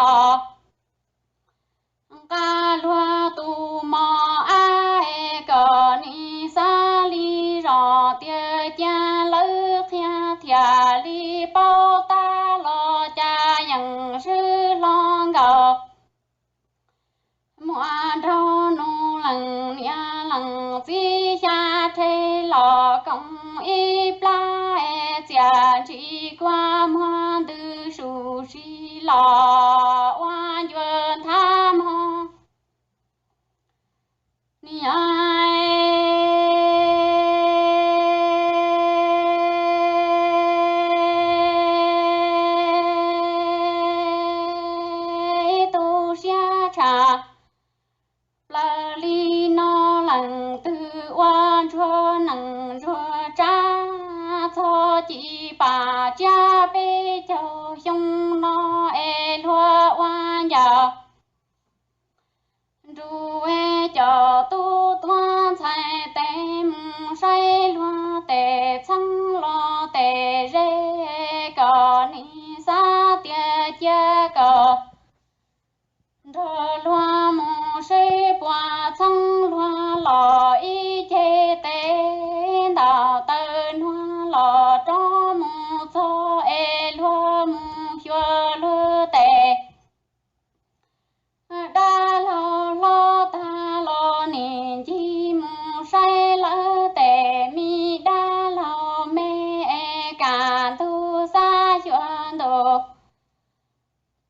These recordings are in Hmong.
los. Nqa luag tus mos ab es kom nim xav li zos tiag, cia lawv qhia thiaj li paub tab los cas yeej swb hlo nkaus. Muaj nraug nus lees niam lees txiv xya rhe los koom ib plab es txiaj ntsim kua muag ntws su si los ua ncua nthav mog. Niam tu siab tshaj plaws li no leej twg ua ntsuag nees ntsuag tsav txog ci pam tsiab peb caug xyoo no es luag ua ncaus nrug cov tub tuab ntxhais tes mus saib luag tes txheeb los tes ze kom nim xav tiag cia kom nrog luag mus seb puas txheeb luag los ib ce tes ntau taw nuag los rov mus txog es luag mus xyuas luag tes dab laug hlob tag los nim ncig mus saib lawv tes me dab laug me es kaj ntug xav xyuas ntu.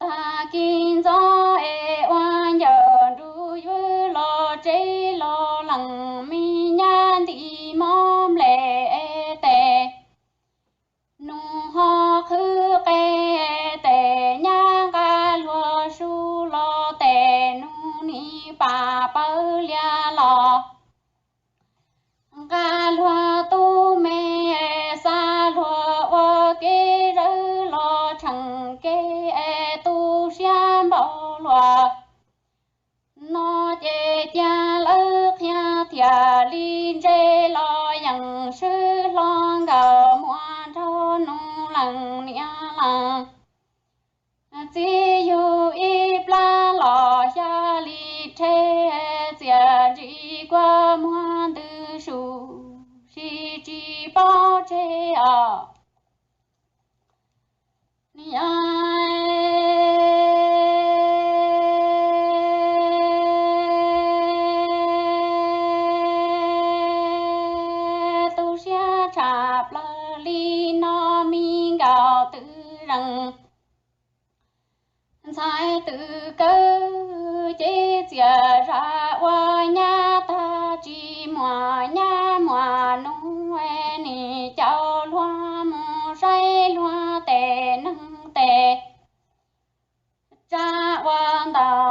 Tag kis ntxov es ua ncaws nrug ywj los tsev los lees me nyab nti mob nplej es tes nus ho qhwv qe tes nyab nqa luag su los tes nus nim pam pawg lias los nqa luag tub me xa luag ua kev zawv los tsheej kev es tu siab npaum luag no ces cia lawv qhia thiaj li ntse los yeej swb hlo nkaus muaj nraug nus lees niam lees txiv yug ib plab los xya li rhe txiaj ntsim kua muag ntws su si tsis paub tseg os. Niam tu siab tshaj plaws li no me nkaus twb zees ntxhais twb kawg ces txiaj zam ua nyab tag tsis muaj nyab muaj nus nim caum luag mus saib luag tes neeg tes tsa ua ntau